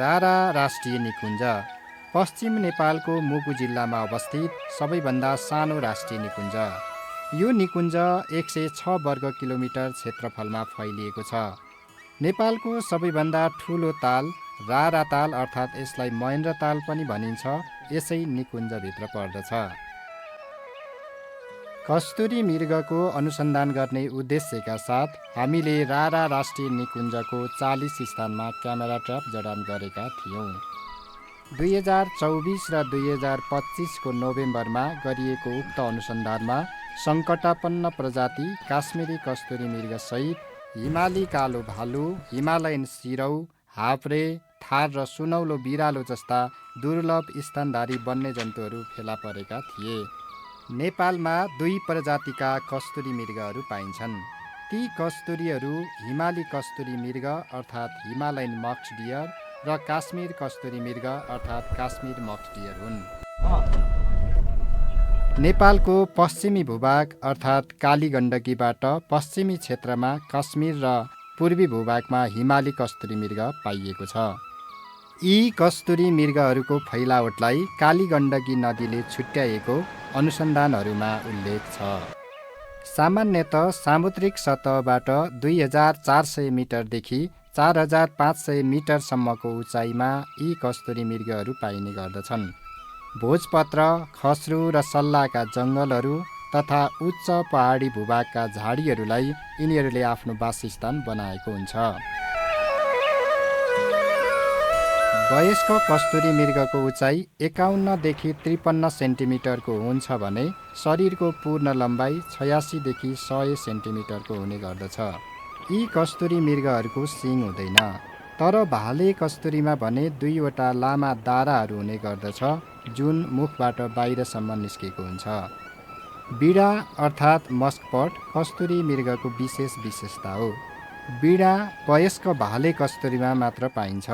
रारा राष्ट्रिय निकुञ्ज पश्चिम नेपालको मुगु जिल्लामा अवस्थित सबैभन्दा सानो राष्ट्रिय निकुञ्ज। यो निकुञ्ज 106 वर्ग किलोमिटर क्षेत्रफलमा फैलिएको छ। नेपालको सबैभन्दा ठुलो ताल रारा ताल अर्थात् यसलाई महेन्द्र ताल पनि भनिन्छ, यसै निकुञ्जभित्र पर्दछ। कस्तुरी मृगको अनुसन्धान गर्ने उद्देश्यका साथ हामीले रारा राष्ट्रिय निकुञ्जको 40 स्थानमा क्यामेरा ट्र्याप जडान गरेका थियौँ। 2024 र 2025को नोभेम्बरमा गरिएको उक्त अनुसन्धानमा सङ्कटापन्न प्रजाति काश्मिरी कस्तुरी मृगसहित हिमाली कालो भालु, हिमालयन सिरौ, हाप्रे, थार र सुनौलो बिरालो जस्ता दुर्लभ स्तनधारी वन्यजन्तुहरू फेला परेका थिए। नेपालमा 2 प्रजातिका कस्तुरी मृगहरू पाइन्छन्। ती कस्तुरीहरू हिमाली कस्तुरी मृग अर्थात् हिमालयन मक्स डियर र काश्मीर कस्तुरी मृग अर्थात् काश्मीर मक्स डियर हुन्। नेपालको पश्चिमी भूभाग अर्थात् काली गण्डकीबाट पश्चिमी क्षेत्रमा कश्मीर र पूर्वी भूभागमा हिमाली कस्तुरी मृग पाइएको छ। यी कस्तुरी मृगहरूको फैलावटलाई काली गण्डकी नदीले छुट्याएको अनुसन्धानहरूमा उल्लेख छ। सामान्यतः सामुद्रिक सतहबाट 2400 मिटरदेखि 4500 मिटरसम्मको उचाइमा यी कस्तुरी मृगहरू पाइने गर्दछन्। भोजपत्र, खस्रो र सल्लाका जङ्गलहरू तथा उच्च पहाडी भूभागका झाडीहरूलाई यिनीहरूले आफ्नो वासस्थान बनाएको हुन्छ। वयस्क कस्तुरी मृगको उचाइ 51 देखि 53 सेन्टिमिटरको हुन्छ भने शरीरको पूर्ण लम्बाइ 86 देखि 100 सेन्टिमिटरको हुने गर्दछ। यी कस्तुरी मृगहरूको सिङ हुँदैन, तर भाले कस्तुरीमा भने 2 वटा लामा दाराहरू हुने गर्दछ जुन मुखबाट बाहिरसम्म निस्केको हुन्छ। बिडा अर्थात् मस्कपट कस्तुरी मृगको विशेष विशेषता हो। बिडा वयस्क भाले कस्तुरीमा मात्र पाइन्छ।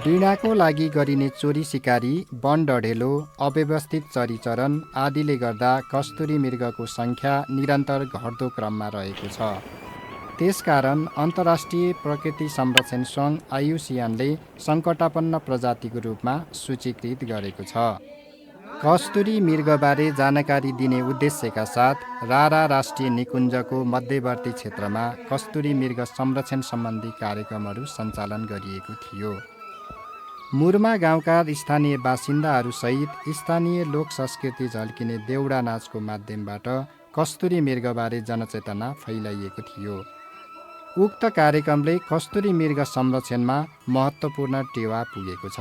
बिडाको लागि गरिने चोरी सिकारी, वन डढेलो, अव्यवस्थित चरीचरण आदिले गर्दा कस्तुरी मृगको सङ्ख्या निरन्तर घट्दो क्रममा रहेको छ। त्यसकारण अन्तर्राष्ट्रिय प्रकृति संरक्षण सङ्घ IUCNले सङ्कटापन्न प्रजातिको रूपमा सूचीकृत गरेको छ। कस्तुरी मृगबारे जानकारी दिने उद्देश्यका साथ रारा राष्ट्रिय निकुञ्जको मध्यवर्ती क्षेत्रमा कस्तुरी मृग संरक्षण सम्बन्धी कार्यक्रमहरू सञ्चालन गरिएको थियो। मुर्मा गाउँका स्थानीय बासिन्दाहरूसहित स्थानीय लोक संस्कृति झल्किने देउडा नाचको माध्यमबाट कस्तुरी मृगबारे जनचेतना फैलाइएको थियो। उक्त कार्यक्रमले कस्तुरी मृग संरक्षणमा महत्त्वपूर्ण टेवा पुगेको छ।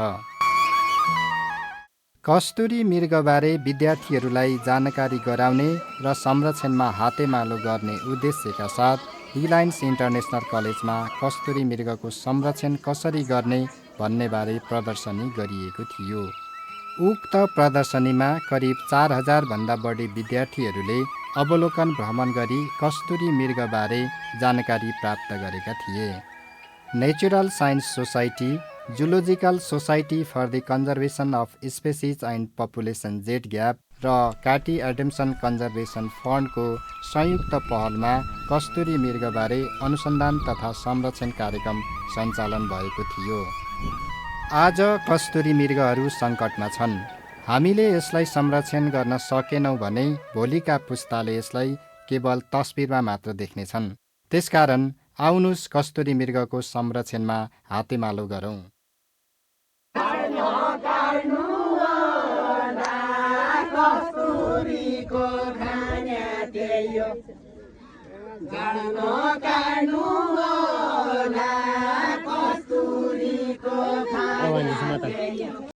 कस्तुरी मृगबारे विद्यार्थीहरूलाई जानकारी गराउने र संरक्षणमा हातेमालो गर्ने उद्देश्यका साथ रिलायन्स इन्टरनेसनल कलेजमा कस्तुरी मृगको संरक्षण कसरी गर्ने भन्नेबारे प्रदर्शनी गरिएको थियो। उक्त प्रदर्शनीमा करिब 4000 भन्दा बढी विद्यार्थीहरूले अवलोकन भ्रमण गरी कस्तुरी मृगबारे जानकारी प्राप्त गरेका थिए। Natural science society, zoological society for the conservation of species and population Zedgap र काटी एडम्सन कन्जर्भेसन फन्डको संयुक्त पहलमा कस्तुरी मृगबारे अनुसन्धान तथा संरक्षण कार्यक्रम सञ्चालन भएको थियो। आज कस्तुरी मृगहरू सङ्कटमा छन्। हामीले यसलाई संरक्षण गर्न सकेनौँ भने भोलिका पुस्ताले यसलाई केवल तस्बिरमा मात्र देख्नेछन्। त्यसकारण आउनुस् कस्तुरी मृगको संरक्षणमा हातेमालो गरौँ। कस्तुरीको खाना त्यही हो, काट्नु होला कस्तुरीको खाना त्यही हो।